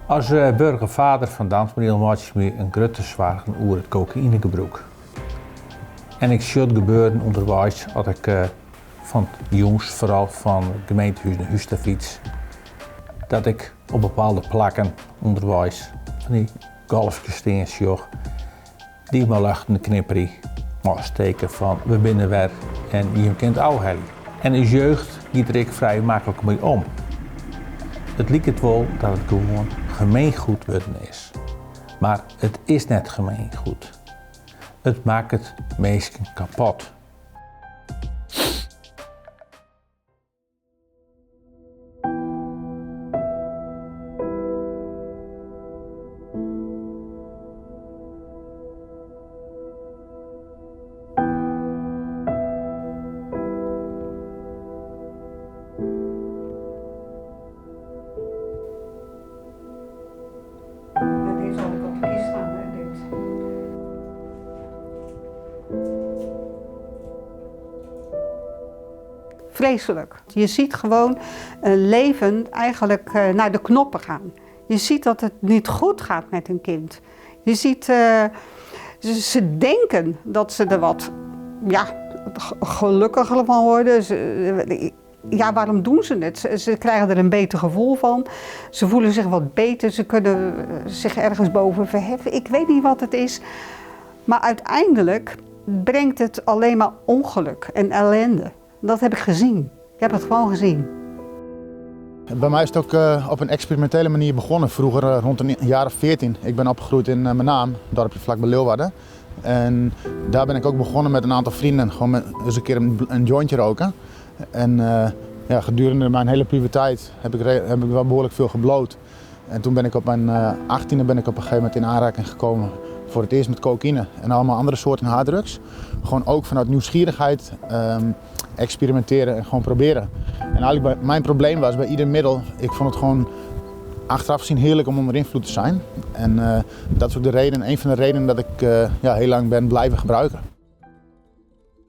As burgervader fan Dantumadiel meitsje ik my in grutte soargen oer it kokaïnegebrûk. En ik sjoch it gebeuren ûnderweis as ik fan jûns foaral fan it gemeentehûs nei hûs ta fyts, dat ik op bepaalde plakken ûnderweis fan dy golfkes stean sjoch dy't mei ljochten knipperje mei as teken fan we binne wer en jim kinne it ôfhelje. En ús jeugd giet der ek frij maklik mei om. It liket wol dat it gewoan gemeengoed wurden is. Mar it is net gemeengoed. It makket minsken kapot. Vreselijk. Je ziet gewoon een leven eigenlijk eh, naar de knoppen gaan. Je ziet dat het niet goed gaat met een kind. Je ziet, uh, ze, denken dat ze er wat ja, gelukkiger van worden. Ze, ja, waarom doen ze het? Ze, ze, krijgen er een beter gevoel van. Ze voelen zich wat beter. Ze kunnen zich ergens boven verheffen. Ik weet niet wat het is. Maar uiteindelijk brengt het alleen maar ongeluk en ellende. Dat heb ik gezien. Ik heb het gewoon gezien. By my is it ook uh, op in eksperimintiele manier begûn. Froeger uh, rûn in jaar of 14. Ik bin opgroeid yn uh, Menaam, doarpke flakby Leeuwarden. En dêr bin ik ek begûn mei in oantal freonen. Gewoan mei, ris in kear in jointje roke. En ja, gedurende myn hiele puberteit ha ik wol behoarlik folle geblowd. En doe bin ik op myn 18e bin ik op in gegeven momint yn oanrekking kommen foar it earst mei kokaïne en allegear oare soarten harddrugs. Gewoan ek fanút nijsgjirrichheid um, eksperimintearje en gewoan probearje. En eigentlik myn probleem wie by ieder middel, ik fûn it gewoan achterôf sjoen hearlik om ûnder ynfloed te wêzen. En uh, dat is ek de reden, ien fan de redenen dat ik uh, ja, hiel lang bin bliuwe brûken.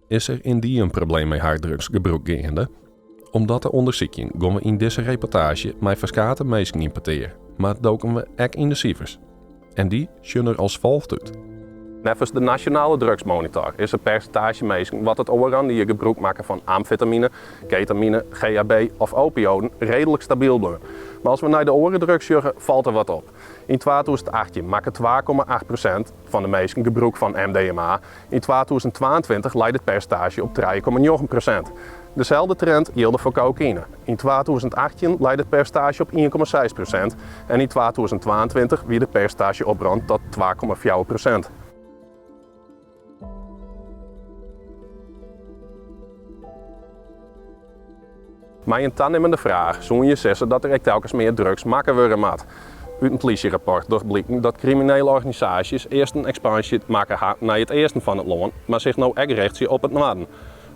Is der yndie in probleem mei harddrugsgebrûk geande? Om dat te ûndersykjen gean we yn dizze reportaazje mei ferskate minsken yn petear, mar doken we ek yn de sifers. En dy sjogge der as folget út. Neffens de Nasjonale Drugsmonitor is it persintaazje minsken wat it ôfrûne jier gebrûk makke fan amfetamine, ketamine, GHB of opioïden reedlik stabyl bleaun. Mar as we nei de oare drugs sjogge, falt der wat op. Yn 2018 makke 2,8% fan de minsken gebrûk fan MDMA. Yn 2022 leit it persintaazje op 3,9%. Deselde trend jilde foar kokaïne. Yn 2018 lei it persintaazje op 1,6% en yn 2022 wie it persintaazje oprûn ta 2,4%. Mei in tanimmende fraach soene je sizze dat der ek telkens mear drugs makke wurde moat. Ut in plysjerapport docht bliken dat kriminele organisaasjes earst in ekspansje makke ha nei it easten fan it lân, mar sich no ek rjochtsje op it noarden.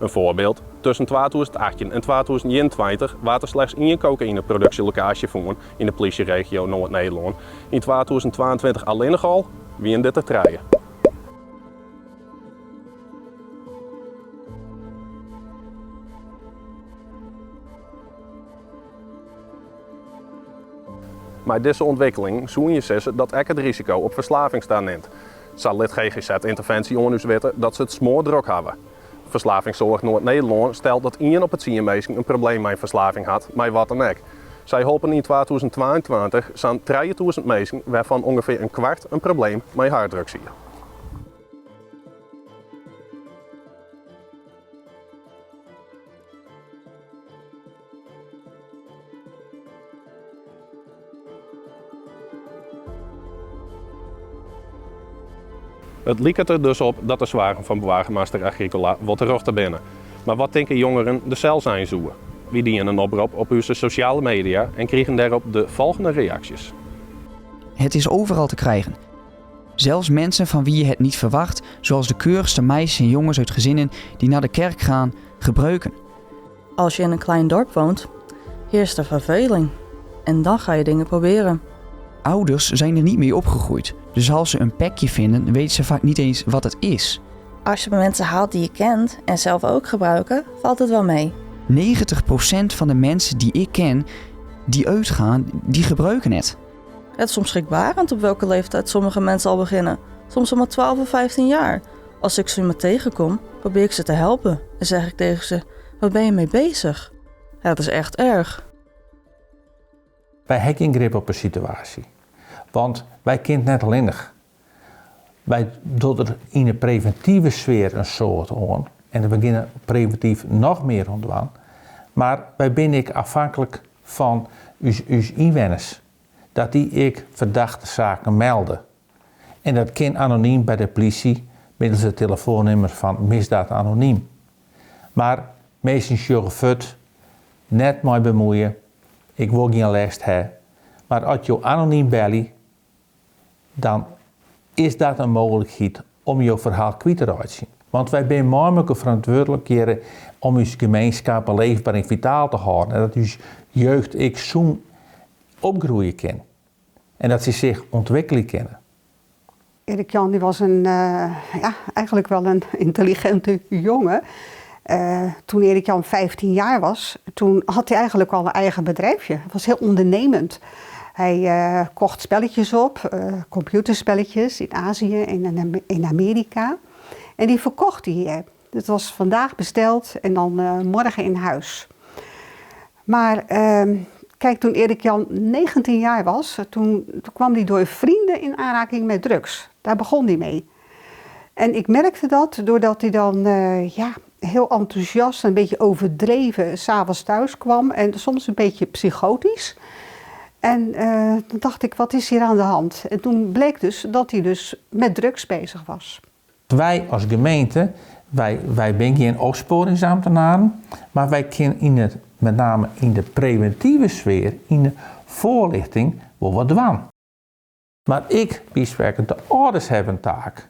In foarbyld, tusken 2018 en 2021 waard der slechts ien kokaïneproduksjelokaasje fûn yn de plysjeregio Noard-Nederlân. Yn 2022 allinnich al wiene dit der trije. Mei dizze ûntwikkeling soene je sizze dat ek it risiko op ferslavings tanimt. Sa lit GGZ-yntervinsje oan ús witte dat se it smoardrok hawwe. Ferslavingssoarch Noard-Nederlân stelt dat ien op 'e tsien minsken in probleem mei in ferslaving hat, mei wat dan ek. Sy holpen yn 2022 sa'n 3000 minsken, wêrfan ûngefear in kwart in probleem mei harddrugs hie. It liket der dus op dat de soargen fan boargemaster Agricola wol terjochte binne. Mar wat tinke jongeren der sels eins oer? Wy dienen in oprop op ús sosjale media en krigen dêrop de folgjende reaksjes. Het is overal te krijgen. Zelfs mensen van wie je het niet verwacht, zoals de keurigste meisjes en jongens uit gezinnen die naar de kerk gaan, gebruiken. Als je in een klein dorp woont, heerst er verveling. En dan ga je dingen proberen. Ouders zijn er niet mee opgegroeid, dus als ze een packje vinden, weten ze vaak niet eens wat het is. Als je mensen haalt die je kent en zelf ook gebruiken, valt het wel mee. 90% van de mensen die ik ken, die uitgaan, die gebruiken het. Het is soms schrikbarend op welke leeftijd sommige mensen al beginnen. Soms al maar 12 of 15 jaar. Als ik zo iemand tegenkom, probeer ik ze te helpen. En zeg ik tegen ze, waar ben je mee bezig? Ja, dat is echt erg. Wy ha gjin grip op 'e situaasje, want wy kinne it net allinnich. Wy dogge der yn 'e previntive sfear in soad oan en we geane previntyf noch mear oan dwaan, mar wy binne ek afhanklik fan ús ús ynwenners, dat dy ek ferdachte saken melde. En dat kin anonym by de plysje middels it telefoannûmer fan Misdaad Anoniem. Mar minsken sjogge fuort, net mei bemuoie, ik wol gjin lêst ha. Mar as jo anonym belje, dan is dat in mooglikheid om jo ferhaal kwyt te reitsjen. Want wy binne mei mekoar ferantwurdlik hjirre om ús gemeenskappen leefber en fitaal te hâlden en dat ús jeugd ek sûn opgroeie kin en dat sy sich ûntwikkelje kinne. Erik Jan die was een, ja, eigenlijk wel een intelligente jongen. Toen Erik Jan 15 jaar was, toen had hij eigenlijk al een eigen bedrijfje. Hij was heel ondernemend. Hij kocht spelletjes op, computerspelletjes in Azië en in Amerika. En die verkocht hij hier. Dat was vandaag besteld en dan morgen in huis. Maar kijk, toen Erik Jan 19 jaar was, toen kwam hij door vrienden in aanraking met drugs. Daar begon hij mee. En ik merkte dat doordat hij dan ja, heel enthousiast en een beetje overdreven 's avonds thuis kwam en soms een beetje psychotisch. En toen dacht ik, wat is hier aan de hand? En toen bleek dus dat hij dus met drugs bezig was. Wy as gemeente, wy, wy binne gjin opspoaringsamtenaren, mar wy kinne yn it, met name yn de previntive sfear, yn de foarlichting, wol wat dwaan. Mar ek, by spreken, de âlders hawwe in taak.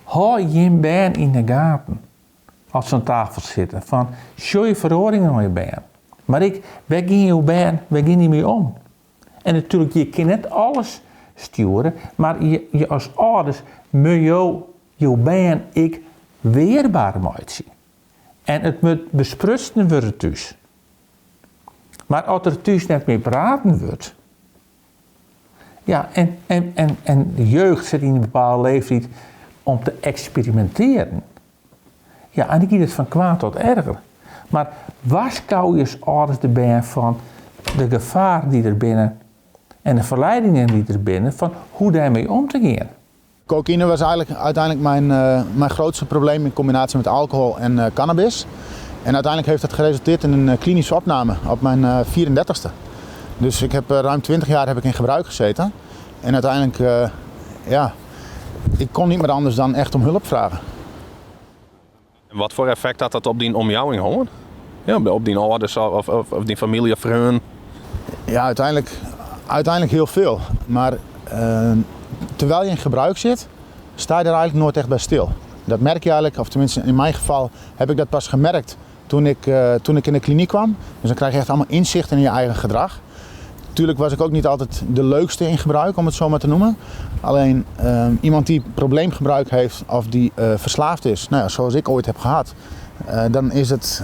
Hâld jim bern yn de gaten as se oan tafel sitte. Fan, sjoch je feroaringen oan je bern. Mar ek, wêr gean jo bern, wêr gean dy mei om? En natuerlik, je kinne net alles stjoere, mar je, je as âlders moatte jo jo bern ek wearber meitsje. En it moat besprutsen wurde thús. Mar as der thús net mear praten wurdt, ja, en, en, en, en de jeugd sit yn in bepaalde leeftiid om te eksperimintearjen. Ja, en dan giet it fan kwaad tot erger. Mar warskôgje as âlders de bern fan de gefaren dy't der binne en de ferleidingen dy't der binne, fan hoe dêrmei om te gean. Cocaïne was eigenlijk uiteindelijk mijn grootste probleem in combinatie met alcohol en cannabis. En uiteindelijk heeft dat geresulteerd in een klinische opname op mijn 34ste. Dus ik heb ruim 20 jaar heb ik in gebruik gezeten. En uiteindelijk, ja, ik kon niet meer anders dan echt om hulp vragen. En wat foar effekt hat dat op dyn omjouwing hân? Ja, op dyn âlders of dyn famylje of freonen? Ja, uiteindelijk heel veel. Maar terwijl je in gebruik zit, sta je er eigenlijk nooit echt bij stil. Dat merk je eigenlijk, of tenminste in mijn geval heb ik dat pas gemerkt toen ik in de kliniek kwam. Dus dan krijg je echt allemaal inzicht in je eigen gedrag. Tuurlijk was ik ook niet altijd de leukste in gebruik, om het zo maar te noemen. Alleen iemand die probleemgebruik heeft of die verslaafd is, nou ja, zoals ik ooit heb gehad, dan is het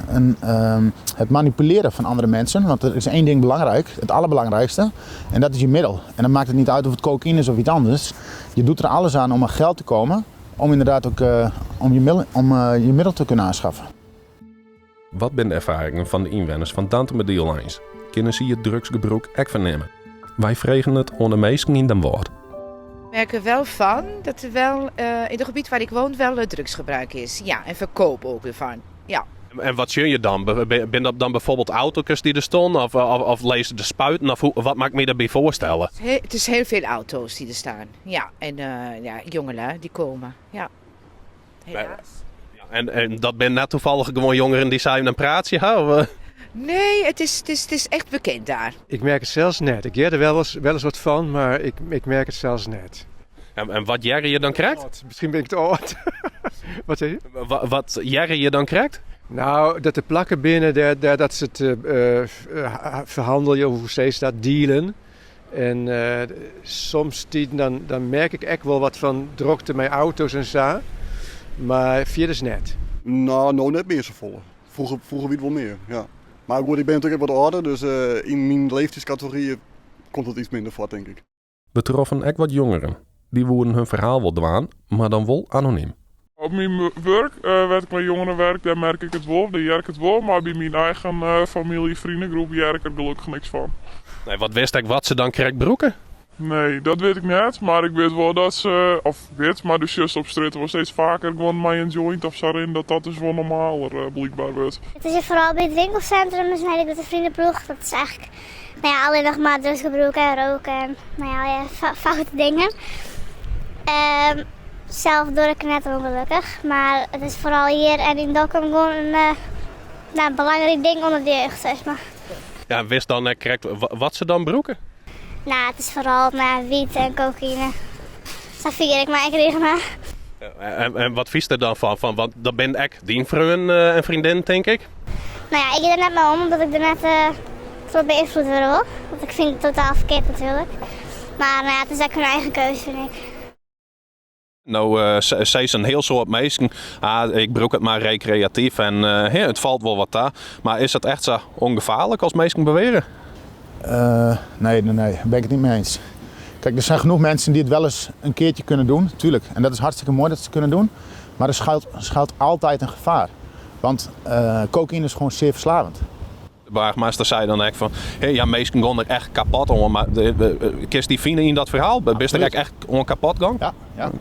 het manipuleren van andere mensen. Want er is één ding belangrijk, het allerbelangrijkste, en dat is je middel. En dan maakt het niet uit of het cocaïne is of iets anders. Je doet er alles aan om aan geld te komen, om inderdaad ook om je middel te kunnen aanschaffen. Wat binne de erfaringen fan de ynwenners fan Dantumadiel eins? Kinne sy it drugsgebrûk ek fernimme? Wy fregen it oan de minsken yn Damwâld. Ik merk er wel fan dat er wel in het gebied waar ik woon wel drugsgebruik is. Ja, en verkoop ook ervan. Ja. En wat sjogge je dan? Binne dat dan bijvoorbeeld auto's die er stonden? Of lizze de spuiten? Of hoe, wat moat ik my dêrby foarstelle? Het is heel veel auto's die er staan. Ja, en ja, jongelui die komen. Ja, helaas. Ja, en dat binne net tafallich gewoan jongeren dy't seinen in praatsje ha? Of? Nee, het is echt bekend daar. Ik merk it sels net. Ik hear der wol ris wat fan, mar ik merk it sels net. En wat hearre je dan krekt? Âld. Miskien bin ik te âld. Wat sei je? Wat hearre je dan krekt? Nou, dat der plakken binne dêr dat se it ferhannelje, of hoe sizze se dat, dealen. En soms dan merk ik ek wol wat fan drokte mei auto's en sa, mar fierders net. Nou, no net mear safolle. Froeger wie it wol mear, ja. Mar goed, ik bin natuerlik wat âlder, dus yn myn leeftiidskategory komt it yts minder foar, tink ik. We troffen ek wat jongeren. Dy woenen hun ferhaal wol dwaan, mar dan wol anonym. Op myn wurk, wêr't ik mei jongeren werk, dêr merk ik it wol, dêr hear ik it wol, mar by myn eigen famylje, vriendengroep hear ik der gelokkich niks fan. Nee, wat witst ek wat se dan krekt brûke? Nee, dat wit ik net, mar ik wit wol dat se, of wit, mar do sjochst op strjitte wol steeds faker guon mei in joint of sa rinnen, dat dat dus wol normaler blykber wurdt. It is hjir foaral by it winkelsintrum is in hiele grutte vriendenploech. Dat is eigentlik no ja, allinnich mar drugsgebrûk en roken en no ja, allegear foute dingen. Sels doar ik der net oan gelokkich, mar it is foaral hjir en yn Dokkum gewoan in no, belangryk ding ûnder de jeugd, sis mar. Ja, witst dan ek krekt wat se dan brûke? No, it is foaral no, wyt en kokaïne. Safier ik meikrigen ha. En wat fynst der dan fan? fan want dat binne ek dyn freonen en freondinnen, tink ik? No ja, ik gean der net mei om, omdat ik der net troch beynfloede wurde wol. Want ik fyn it totaal ferkeard natuerlik. Mar no ja, it is ek hun eigen keuze, fyn ik. No sizze in hiel soad minsken, ah, ik brûk it mar rekreatyf en it falt wol wat ta. Mar is dat echt sa ûngefaarlik as minsken beweare? Nee, nee, nee, daar ben ik het niet mee eens. Kijk, er zijn genoeg mensen die het wel eens een keertje kunnen doen, tuurlijk. En dat is hartstikke mooi dat ze het kunnen doen. Maar er schuilt altijd een gevaar. Want cocaïne is gewoon zeer verslavend. De boargemaster sei dan ek fan, hé, ja, minsken gean der echt kapot oan, mar kinst dy fine yn dat ferhaal? Bist der ek echt oan kapot gong? Ja, ja.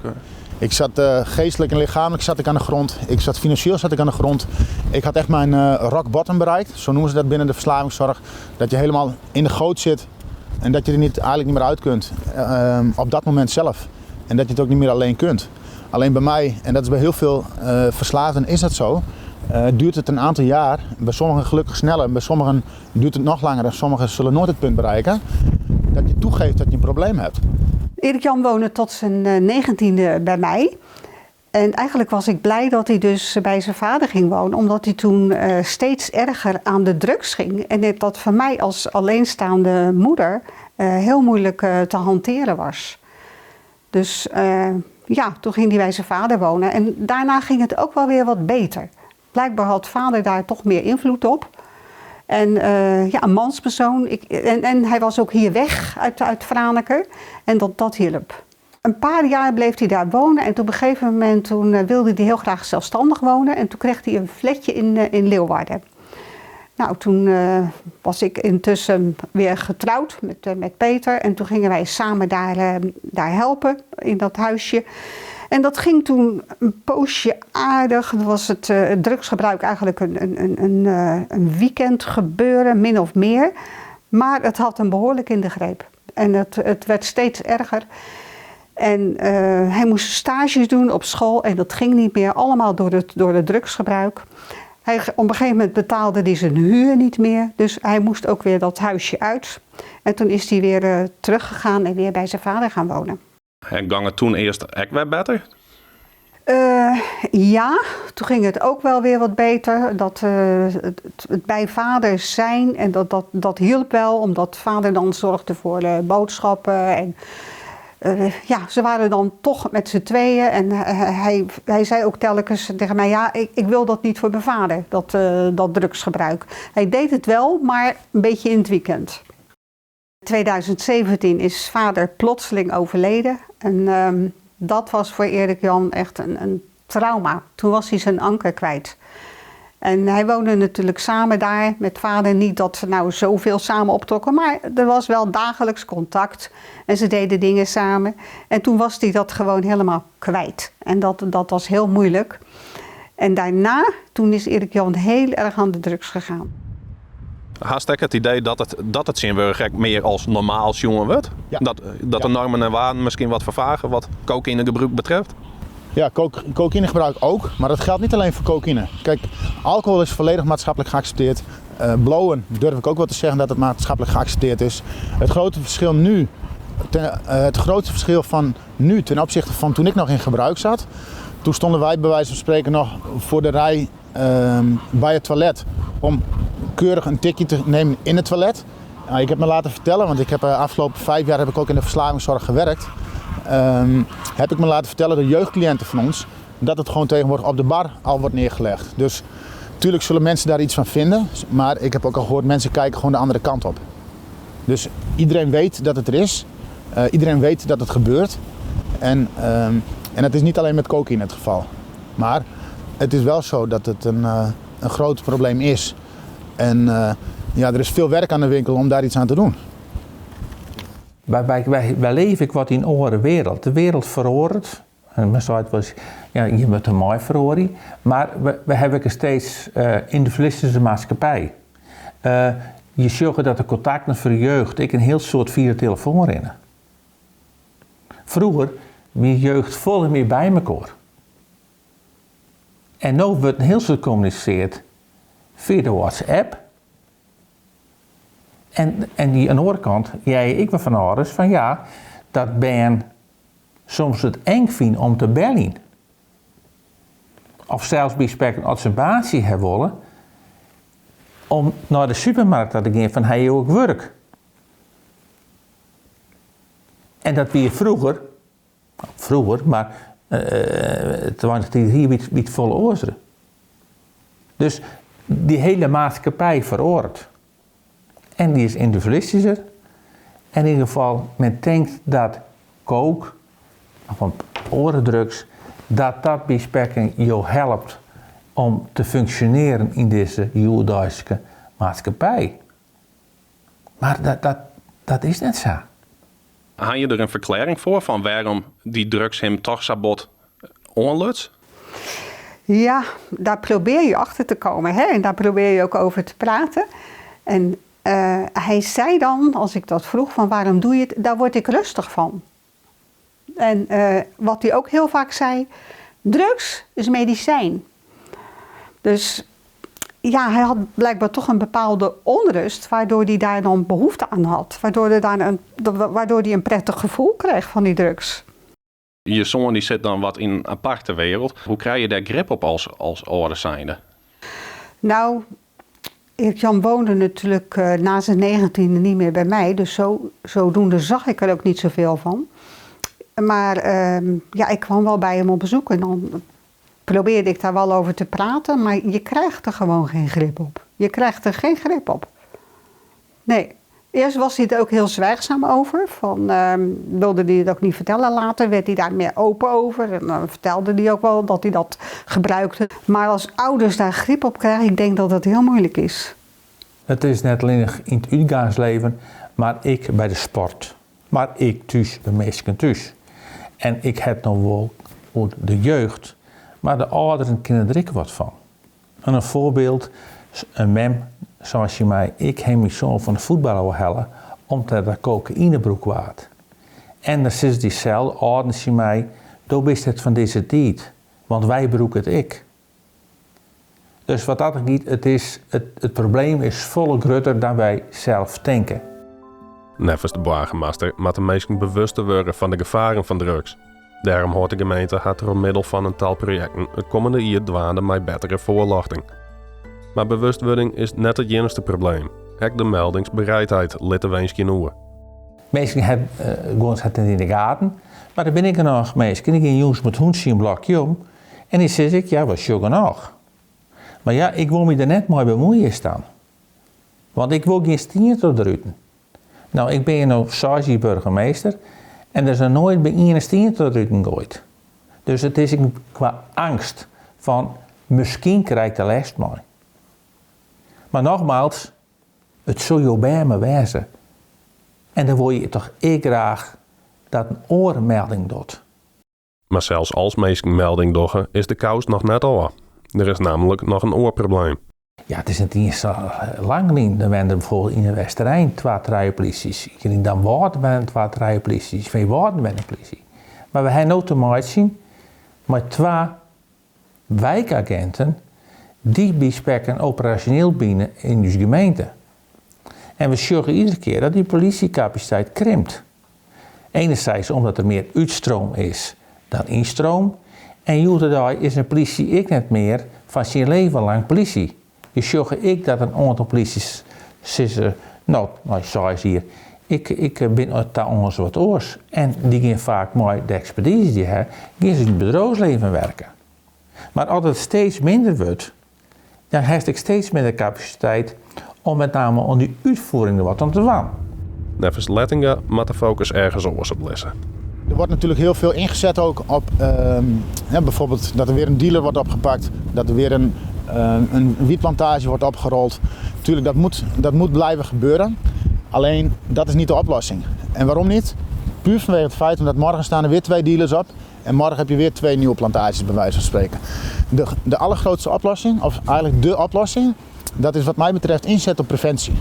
Ik zat geestelijk en lichamelijk zat ik aan de grond. Ik zat financieel zat ik aan de grond. Ik had echt mijn rock bottom bereikt. Zo noemen ze dat binnen de verslavingszorg. Dat je helemaal in de goot zit en dat je er niet, eigenlijk niet meer uit kunt. Op dat moment zelf. En dat je het ook niet meer alleen kunt. Alleen bij mij, en dat is bij heel veel verslaafden is dat zo, duurt het een aantal jaar. Bij sommigen gelukkig sneller, bij sommigen duurt het nog langer en sommigen zullen nooit het punt bereiken. Dat je toegeeft dat je een probleem hebt. Erik Jan woonde tot zijn 19e bij mij. En eigenlijk was ik blij dat hij dus bij zijn vader ging wonen, omdat hij toen steeds erger aan de drugs ging. En dat voor mij als alleenstaande moeder heel moeilijk te hanteren was. Dus ja, toen ging hij bij zijn vader wonen. En daarna ging het ook wel weer wat beter. Blijkbaar had vader daar toch meer invloed op. En ja, een manspersoon. En hij was ook hier weg uit Franeker. En dat hielp. Een paar jaar bleef hij daar wonen. En toen op een gegeven moment toen wilde hij heel graag zelfstandig wonen. En toen kreeg hij een flatje in Leeuwarden. Nou, toen was ik intussen weer getrouwd met Peter. En toen gingen wij samen daar helpen in dat huisje. En dat ging toen een poosje aardig. Dan was het drugsgebruik eigenlijk een weekend gebeuren, min of meer. Maar het had hem behoorlijk in de greep. En het werd steeds erger. En hij moest stages doen op school en dat ging niet meer. Allemaal door het drugsgebruik. Op een gegeven moment betaalde hij zijn huur niet meer. Dus hij moest ook weer dat huisje uit. En toen is hij weer teruggegaan en weer bij zijn vader gaan wonen. En ging het toen eerst ek wer better? Ja, toen ging het ook wel weer wat beter. Dat, het bij vader zijn en dat hielp wel. Omdat vader dan zorgde voor de boodschappen. En ja, ze waren dan toch met z'n tweeën. En hij zei ook telkens tegen mij, ja, ik wil dat niet voor mijn vader, dat drugsgebruik. Hij deed het wel, maar een beetje in het weekend. 2017 is vader plotseling overleden. En dat was voor Erik Jan echt een trauma. Toen was hij zijn anker kwijt. En hij woonde natuurlijk samen daar met vader. Niet dat ze nou zoveel samen optrokken, maar er was wel dagelijks contact. En ze deden dingen samen. En toen was hij dat gewoon helemaal kwijt. En dat was heel moeilijk. En daarna, toen is Erik Jan heel erg aan de drugs gegaan. Hast ek it idee dat it tsjintwurdich ek mear as normaal sjoen wurdt? Ja. Dat de normen en waarden miskien wat ferfage wat cocaïnegebrûk betreft? Ja, cocaïnegebruik ook, maar dat geldt niet alleen voor cocaïne. Kijk, alcohol is volledig maatschappelijk geaccepteerd. Blowen durf ik ook wel te zeggen dat het maatschappelijk geaccepteerd is. Het grote verschil nu, ten het grootste verschil van nu ten opzichte van toen ik nog in gebruik zat. Toen stonden wij bij wijze van spreken nog voor de rij bij het toilet om keurig een tikje te nemen in het toilet. Nou, ik heb me laten vertellen, want ik heb afgelopen 5 jaar heb ik ook in de verslavingszorg gewerkt. Heb ik me laten vertellen door jeugdcliënten van ons dat het gewoon tegenwoordig op de bar al wordt neergelegd. Dus tuurlijk zullen mensen daar iets van vinden, maar ik heb ook al gehoord mensen kijken gewoon de andere kant op. Dus iedereen weet dat het er is. Iedereen weet dat het gebeurt. En, en dat is niet alleen met cocaïne het geval. Maar het is wel zo dat het een, een groot probleem is. En ja, er is veel werk aan de winkel om daar iets aan te doen. Wij, wij, wij, wij leven wat in oare wereld. De wereld feroaret. En men seit wolris, ja, je moat der mei feroarje. Mar we, we hawwe in steeds individualistische maatskippij. Je sjogge dat de kontakten foar de jeugd ek in hiel soad fia de telefoan rinne. Froeger wie jeugd folle mear by mekoar. En no wurdt in hiel soad kommunisearre fia de WhatsApp. En, en dy oan de oare kant hear je ek wer fan âlders fan ja, dat bern soms it eng fine om te beljen. Of sels by sprekken as se in baantsje hawwe wolle, om nei de supermerk ta te gean fan ha jo ek wurk? En dat wie froeger, froeger, mar 20 jier lyn wie it folle oars. Dus dy hiele maatskippij feroaret. En dy is yndividualistysker. En yn ieder gefal, men tinkt dat coke of in oare drugs, dat dat by sprekken jo helpt om te funksjonearjen yn dizze hjoeddeiske maatskippij. Mar dat, dat, dat is net sa. Ha je der in ferklearring foar fan wêrom dy drugs him toch sa bot oanluts? Ja, daar probeer je achter te komen. Hè? En daar probeer je ook over te praten. En hij zei dan, als ik dat vroeg, van waarom doe je het? Daar word ik rustig van. En wat hij ook heel vaak zei, drugs is medicijn. Dus ja, hij had blijkbaar toch een bepaalde onrust, waardoor hij daar dan behoefte aan had. Waardoor, er daar een, waardoor hij een prettig gevoel kreeg van die drugs. Je zoon die sit dan wat yn in aparte wereld. Hoe krije je dêr grip op as âlder zijnde? Nou, Erik Jan woonde natuurlijk na zijn 19e niet meer bij mij. Dus zodoende zag ik er ook niet zoveel van. Maar ja, ik kwam wel bij hem op bezoek en dan probeerde ik daar wel over te praten. Maar je krijgt er gewoon geen grip op. Je krijgt er geen grip op. Nee. Eerst was hij er ook heel zwijgzaam over. Van, wilde hij het ook niet vertellen. Later werd hij daar meer open over. En dan vertelde hij ook wel dat hij dat gebruikte. Maar als ouders daar grip op krijgen, ik denk dat dat heel moeilijk is. It is net allinnich yn it útgeansleven, mar ek by de sport. Mar ek thús, by minsken thús. En ik ha it no wol oer de jeugd, mar de âlderen kinne der ek wat fan. En in foarbyld, in mem sei tsjin my, ik ha myn soan fan de fuotbal ôfhelle om't er dat kokaïne brûkt waard. En dan sizze dyselde âlden tsjin my, do bist net fan dizze tiid, want wy brûke it ek. Dus wat dat giet, it probleem is folle grutter dan wy sels tinke. Neffens de boargemaster moatte minsken bewuster wurde fan de gefaren fan drugs. Dêrom hâldt de gemeente har troch middel fan in tal projekten it kommende jier dwaande mei bettere foarljochting. Mar bewustwurding is net it iennichste probleem. Ek de meldingsbereidheid lit te winskjen oer. Minsken hawwe gewoan it net yn de gaten, mar der binne ek genôch minsken dy gean jûns mei it hûntsje in blokje om en dy sizze ek, ja, we sjogge genôch. Mar ja, ik wol my der net mei bemuoie staan. Want ik wol gjin stien troch de ruten. No, ik bin no seis jier boargemaster en der is noch noait by ien in stien troch de ruten goaid. Dus it is ek kwa eangst fan miskien krij ik der lêst mei. Mar nogmaals, it soe jo bern mar wêze. En dan wol je toch ek graach dat in oar melding docht. Mar sels as minsken melding dogge, is de kous noch net ôf. Der is nammentlik noch in oar probleem. Ja, it is net iens sa lang lyn. Dan wennen der byfoarbyld yn de Westerein twa, trije plysjes. Hjir yn Damwâld wennen twa, trije plysjes. Yn Feanwâlden wenne in plysje. Mar we hawwe no te meitsjen mei twa wykaginten dy't by sprekken operasjoneel binne yn ús gemeente. En we sjogge iedere kear dat dy polysjekapasiteit krimpt. Enerzijds omdat der mear útstroom is dan ynstroom. En hjoed-de-dei is in plysje ek net mear fan syn leven lang plysje. Je sjogge ek dat in oantal plysjes sizze, no, nei seis jier, ik, ik bin ta oan wat oars. En dy gean faak mei de ekspertize dy't se hawwe, gean se yn it bedriuwslibben wurkje. Mar as it steeds minder wurdt, dan hast ek steeds minder kapasiteit om met name oan dy útfiering der wat oan te dwaan. Neffens Lettinga moat de fokus ergens oars op lizze. Er wordt natuurlijk heel veel ingezet ook op ehm, hè, bijvoorbeeld dat er weer een dealer wordt opgepakt, dat er weer een, een wietplantage wordt opgerold. Tuurlijk, dat moet blijven gebeuren. Alleen dat is niet de oplossing. En waarom niet? Puur vanwege het feit omdat morgen staan er weer twee dealers op. En morgen heb je weer twee nieuwe plantages, bij wijze van spreken. De allergrootste oplossing, of eigenlijk de oplossing, dat is wat mij betreft inzet op preventie.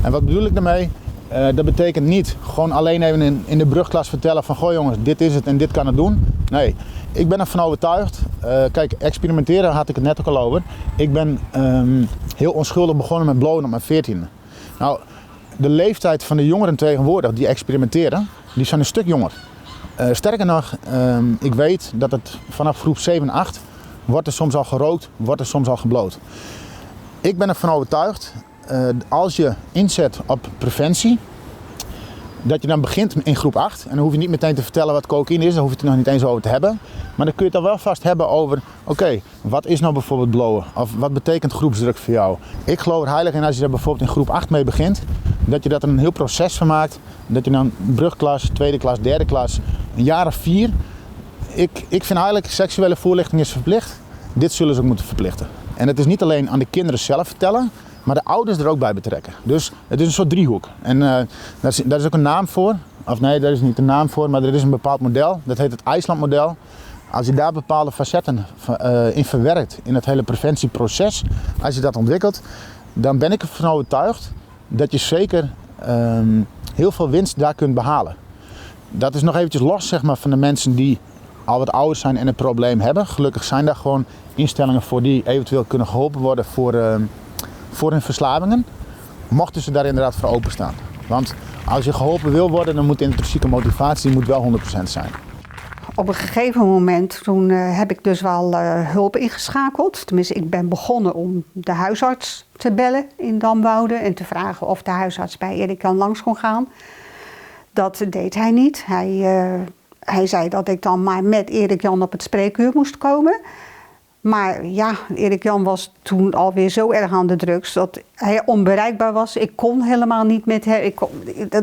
En wat bedoel ik daarmee? Dat betekent niet gewoon alleen even in de brugklas vertellen van goh jongens, dit is het en dit kan het doen. Nee, ik ben ervan overtuigd. Kijk, experimenteren had ik het net ook al over. Ik ben heel onschuldig begonnen met blowen op mijn 14e. Nou, de leeftijd van de jongeren tegenwoordig die experimenteren, die zijn een stuk jonger. Sterker nog, ik weet dat het vanaf groep 7, 8 wordt er soms al gerookt, wordt er soms al gebloot. Ik ben ervan overtuigd, als je inzet op preventie, dat je dan begint in groep 8. En dan hoef je niet meteen te vertellen wat cocaïne is, daar hoef je het nog niet eens over te hebben. Maar dan kun je het al wel vast hebben over, oké, wat is nou bijvoorbeeld blowen? Of wat betekent groepsdruk voor jou? Ik geloof er heilig in als je daar bijvoorbeeld in groep 8 mee begint, dat je dat er een heel proces van maakt. Dat je dan brugklas, tweede klas, derde klas, een jaar of 4. Ik vind eigenlijk, seksuele voorlichting is verplicht. Dit zullen ze ook moeten verplichten. En het is niet alleen aan de kinderen zelf vertellen, maar de ouders er ook bij betrekken. Dus het is een soort driehoek. En daar is ook een naam voor. Of nee, daar is niet een naam voor, maar er is een bepaald model. Dat heet het IJslandmodel. Als je daar bepaalde facetten in verwerkt, in het hele preventieproces, als je dat ontwikkelt, dan ben ik ervan overtuigd dat je zeker heel veel winst daar kunt behalen. Dat is nog eventjes los, van de mensen die al wat ouder zijn en een probleem hebben. Gelukkig zijn daar gewoon instellingen voor die eventueel kunnen geholpen worden voor hun verslavingen. Mochten ze daar inderdaad voor openstaan. Want als je geholpen wil worden, dan moet de intrinsieke motivatie wel 100% zijn. Op een gegeven moment, toen heb ik dus wel hulp ingeschakeld. Tenminste, ik ben begonnen om de huisarts te bellen in Damwoude en te vragen of de huisarts bij Erik Jan langs kon gaan. Dat deed hij niet. Hij zei dat ik dan maar met Erik Jan op het spreekuur moest komen. Maar Erik Jan was toen alweer zo erg aan de drugs dat hij onbereikbaar was. Ik kon helemaal niet met hem,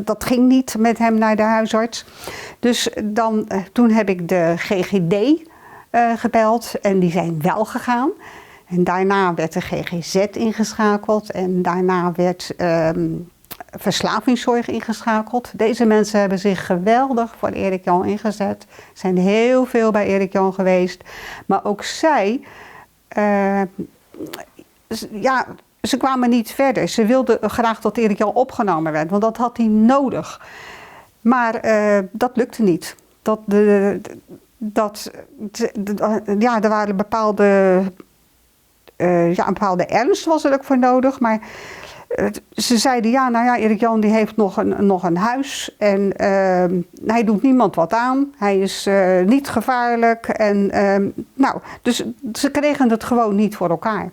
dat ging niet met hem naar de huisarts. Dus toen heb ik de GGD gebeld en die zijn wel gegaan. En daarna werd de GGZ ingeschakeld en daarna werd verslavingszorg ingeschakeld. Deze mensen hebben zich geweldig voor Erik Jan ingezet. Zijn heel veel bij Erik Jan geweest. Maar ook zij, ze kwamen niet verder. Ze wilden graag dat Erik Jan opgenomen werd, want dat had hij nodig. Maar dat lukte niet. Er waren bepaalde, een bepaalde ernst was er ook voor nodig, maar ze zeiden, Erik Jan die heeft nog een huis en hij doet niemand wat aan. Hij is niet gevaarlijk. Dus ze kregen het gewoon niet voor elkaar.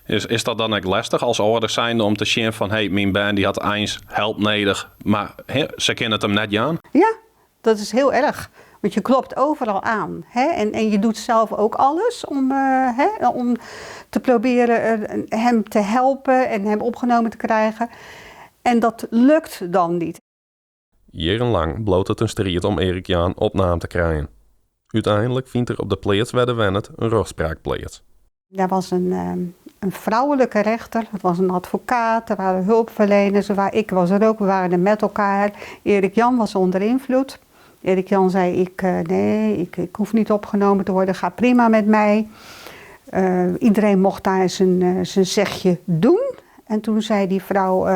Is dat dan ook lastig als ouders zijnde om te zien van, hey, mijn baan die had eens help nodig, maar he, ze kennen het hem net aan? Ja, dat is heel erg. Want je klopt overal aan. Hè? En je doet zelf ook alles om te proberen hem te helpen en hem opgenomen te krijgen. En dat lukt dan niet. Jarenlang bloot het een strijd om Erik Jan opname te krijgen. Uiteindelijk vindt er op de plaats waar de wennet een rechtspraak plaats. Daar was een vrouwelijke rechter, het was een advocaat, er waren hulpverleners, ik was er ook, we waren er met elkaar. Erik Jan was onder invloed. Erik Jan zei, ik hoef niet opgenomen te worden, gaat prima met mij. Iedereen mocht daar zijn zegje doen. En toen zei die vrouw,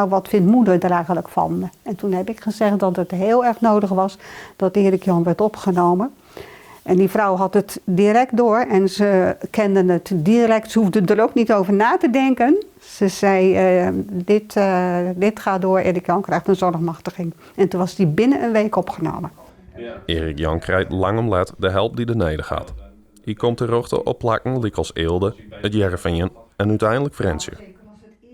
wat vindt moeder er eigenlijk van? En toen heb ik gezegd dat het heel erg nodig was dat Erik Jan werd opgenomen. En die vrouw had het direct door en ze kende het direct. Ze hoefde er ook niet over na te denken. Ze zei, dit gaat door, Erik Jan krijgt een zorgmachtiging. En toen was die binnen een week opgenomen. Ja. Erik Jan krijgt lang om let de help die er neder gaat. Hij komt te rochten op plakken lykas Eelde, het Hearrenfean en uiteindelijk Frjentsjer.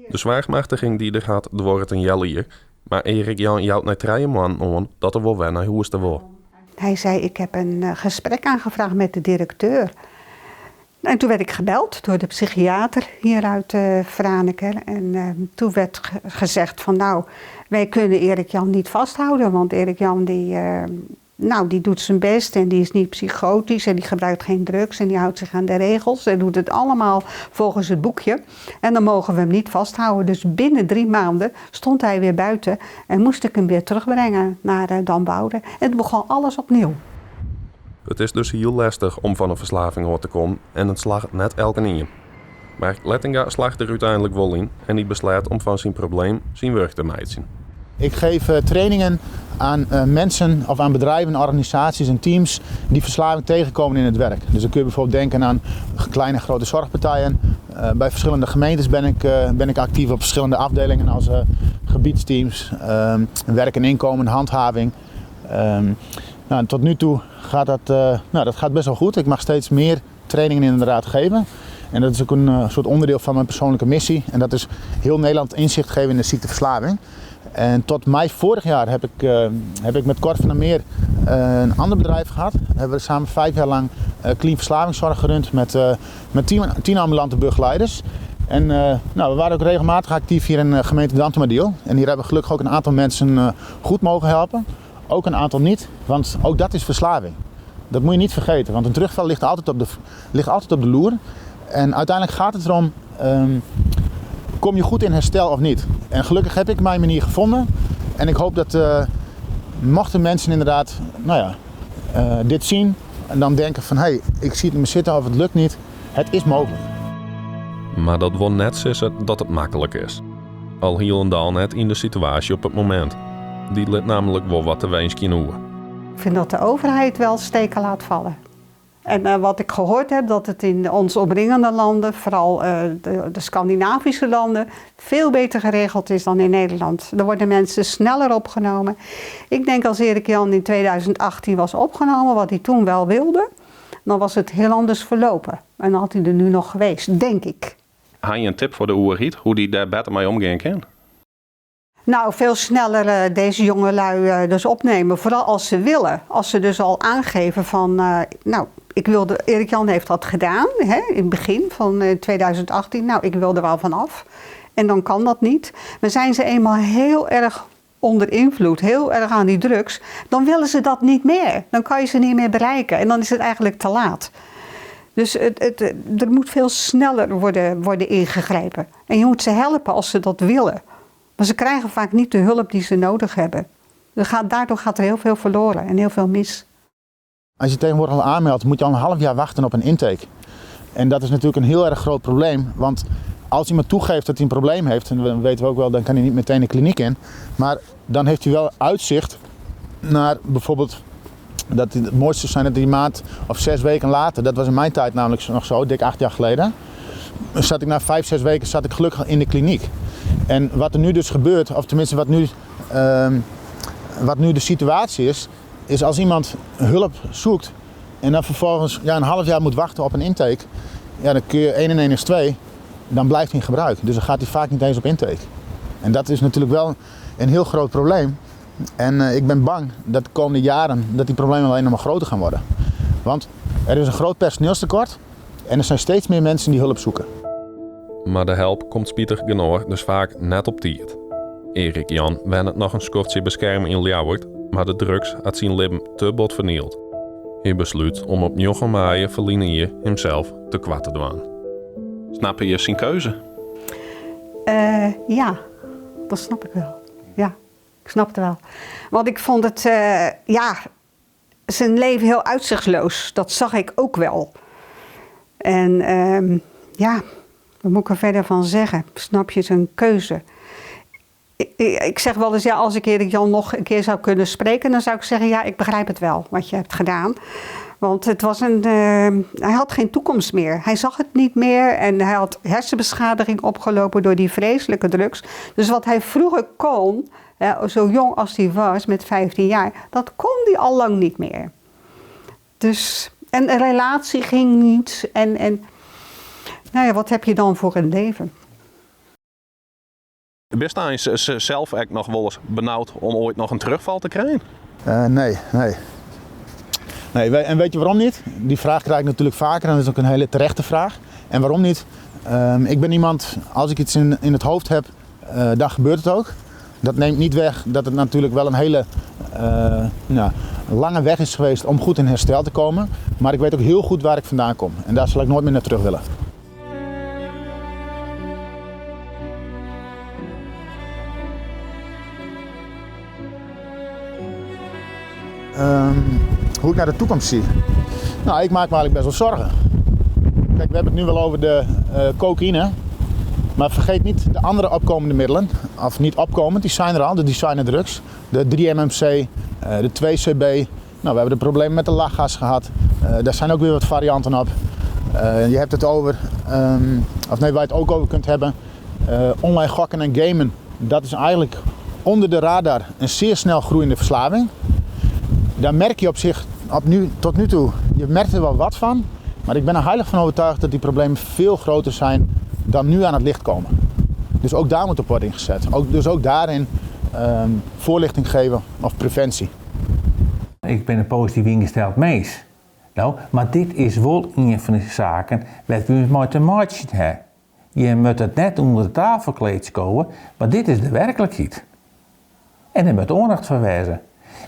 De zwaarmachtiging die er gaat, wordt een jelier. Maar Erik Jan jouwt na 3 maanden aan dat er wel weer naar huis te wil. Hij zei, ik heb een gesprek aangevraagd met de directeur. En toen werd ik gebeld door de psychiater hier uit uh, Franeker. En uh, toen werd gezegd van nou, wij kunnen Erik Jan niet vasthouden. Want Erik Jan die, uh, nou, die doet zijn best en die is niet psychotisch en die gebruikt geen drugs en die houdt zich aan de regels en doet het allemaal volgens het boekje. En dan mogen we hem niet vasthouden. Dus binnen 3 maanden stond hij weer buiten en moest ik hem weer terugbrengen naar Damwoude. En het begon alles opnieuw. It is dus hiel lestich om fan in ferslaving ôf te kommen en it slagget net elkenien. Mar Lettinga slagget der úteinlik wol yn en hy besleat om fan syn probleem syn wurk te meitsjen. Ik geef trainingen aan mensen of aan bedrijven, organisaties en teams die verslaving tegenkomen in het werk. Dus dan kun je bijvoorbeeld denken aan kleine en grote zorgpartijen. Bij verschillende gemeentes ben ik actief op verschillende afdelingen als gebiedsteams, werk en inkomen, handhaving. Nou, tot nu toe gaat dat, nou, dat gaat best wel goed. Ik mag steeds meer trainingen inderdaad geven. En dat is ook een soort onderdeel van mijn persoonlijke missie. En dat is heel Nederland inzicht geven in de ziekteverslaving. En tot mei vorig jaar heb ik met Cor van der Meer een ander bedrijf gehad. Hebben we samen 5 jaar lang clean verslavingszorg gerund met 10 ambulante begeleiders. En we waren ook regelmatig actief hier in de gemeente Dantumadiel. En hier hebben we gelukkig ook een aantal mensen goed mogen helpen. Ook een aantal niet, want ook dat is verslaving. Dat moet je niet vergeten, want een terugval ligt altijd op de loer. En uiteindelijk gaat het erom, kom je goed in herstel of niet? En gelukkig heb ik mijn manier gevonden. En ik hoop dat mochten mensen inderdaad dit zien en dan denken van, hé, hey, ik zie het niet meer zitten of het lukt niet. Het is mogelijk. Maar dat wil net zeggen dat het makkelijk is. Al hielendal net in de situatie op het moment. Die lit namelijk wel wat te wensen oer. Ik vind dat de overheid wel steken laat vallen. En wat ik gehoord heb, dat het in ons omringende landen, vooral de Scandinavische landen, veel beter geregeld is dan in Nederland. Er worden mensen sneller opgenomen. Ik denk als Erik Jan in 2018 was opgenomen, wat hij toen wel wilde, dan was het heel anders verlopen. En dan had hij er nu nog geweest, denk ik. Heb je een tip voor de oerhiet, hoe die daar beter mee omgaan kan? Veel sneller deze jongelui dus opnemen. Vooral als ze willen. Als ze dus al aangeven van, nou, ik wilde, Erik Jan heeft dat gedaan, hè, in het begin van 2018. Nou, ik wil er wel van af. En dan kan dat niet. Maar zijn ze eenmaal heel erg onder invloed, heel erg aan die drugs, dan willen ze dat niet meer. Dan kan je ze niet meer bereiken. En dan is het eigenlijk te laat. Dus er moet veel sneller worden ingegrepen. En je moet ze helpen als ze dat willen. Maar ze krijgen vaak niet de hulp die ze nodig hebben. Daardoor gaat er heel veel verloren en heel veel mis. Als je tegenwoordig al aanmeldt, moet je al een half jaar wachten op een intake. En dat is natuurlijk een heel erg groot probleem. Want als iemand toegeeft dat hij een probleem heeft, en dat weten we ook wel, dan kan hij niet meteen de kliniek in. Maar dan heeft hij wel uitzicht naar bijvoorbeeld, dat het mooiste zou zijn dat die maand of 6 weken later, dat was in mijn tijd namelijk nog zo, dik 8 jaar geleden, zat ik na 5, 6 weken zat ik gelukkig in de kliniek. En wat er nu dus gebeurt, of tenminste wat nu de situatie is, is als iemand hulp zoekt en dan vervolgens, een half jaar moet wachten op een intake, dan kun je 1 en 1 is 2, dan blijft hij in gebruik. Dus dan gaat hij vaak niet eens op intake. En dat is natuurlijk wel een heel groot probleem. En ik ben bang dat de komende jaren dat die problemen alleen nog maar groter gaan worden. Want er is een groot personeelstekort en er zijn steeds meer mensen die hulp zoeken. Maar de help komt spietig genoeg dus vaak net op tijd. Erik Jan wennet nog een skortje beschermen in Ljouwert, maar de drugs had zijn leven te bot vernield. Hij besluit om op 9 mei verliezen hier hemzelf te kwad te doen. Snap je zijn keuze? Ja, dat snap ik wel. Ja, ik snap het wel. Want ik vond het, zijn leven heel uitzichtsloos. Dat zag ik ook wel. En wat moet ik er verder van zeggen? Snap je zijn keuze? Ik zeg wel eens, als ik Erik Jan nog een keer zou kunnen spreken, dan zou ik zeggen, ja, ik begrijp het wel, wat je hebt gedaan. Want hij had geen toekomst meer. Hij zag het niet meer en hij had hersenbeschadiging opgelopen door die vreselijke drugs. Dus wat hij vroeger kon, hè, zo jong als hij was, met 15 jaar, dat kon hij al lang niet meer. En een relatie ging niet en wat heb je dan voor een leven? Bist je zelf eigenlijk nog wel eens benauwd om ooit nog een terugval te krijgen? Nee, nee. Nee, en weet je waarom niet? Die vraag krijg ik natuurlijk vaker en dat is ook een hele terechte vraag. En waarom niet? Ik ben iemand, als ik iets in het hoofd heb, dan gebeurt het ook. Dat neemt niet weg dat het natuurlijk wel een hele nou, lange weg is geweest om goed in herstel te komen. Maar ik weet ook heel goed waar ik vandaan kom. En daar zal ik nooit meer naar terug willen. Hoe ik naar de toekomst zie? Nou, ik maak me eigenlijk best wel zorgen. Kijk, we hebben het nu wel over de cocaïne. Maar vergeet niet de andere opkomende middelen. Of niet opkomend, die zijn er al, de designer drugs. De 3-MMC, de 2CB. Nou, we hebben de problemen met de lachgas gehad. Daar zijn ook weer wat varianten op. Je hebt het over, of nee, waar je het ook over kunt hebben. Online gokken en gamen. Dat is eigenlijk onder de radar een zeer snel groeiende verslaving. Daar merk je op zich, op nu, tot nu toe, je merkt er wel wat van. Maar ik ben er heilig van overtuigd dat die problemen veel groter zijn dan nu aan het licht komen. Dus ook daar moet op worden ingezet. Dus ook daarin voorlichting geven of preventie. Ik ben een positief ingesteld mens. Nou, maar dit is wel een van de zaken waar we mee te maken hebben. Je moet het net onder de tafelkleed komen, maar dit is de werkelijkheid. En daar moet aandacht voor wezen.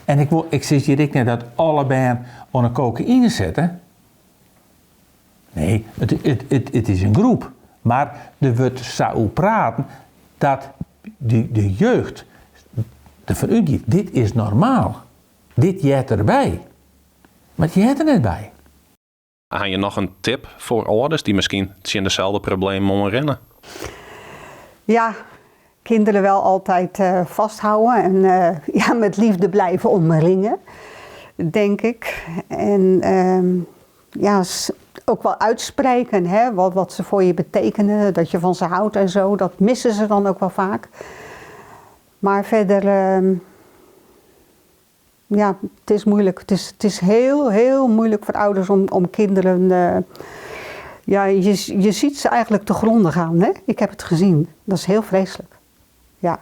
En ik zeg hier niet dat alle bijen aan de cocaïne zitten. Nee, het is een groep. Maar er wordt zo praten dat de jeugd ervan uitgaat, dit is normaal. Dit hoort erbij. Maar het hoort er net bij. Heb je nog een tip voor ouders die misschien tegen dezelfde problemen moeten rennen? Ja, kinderen wel altijd vasthouden en met liefde blijven omringen, denk ik. En ook wel uitspreken, hè, wat ze voor je betekenen, dat je van ze houdt. Dat missen ze dan ook wel vaak. Maar verder, het is moeilijk. Het is heel, heel moeilijk voor ouders om kinderen... je ziet ze eigenlijk te gronden gaan, hè? Ik heb het gezien. Dat is heel vreselijk. Ja.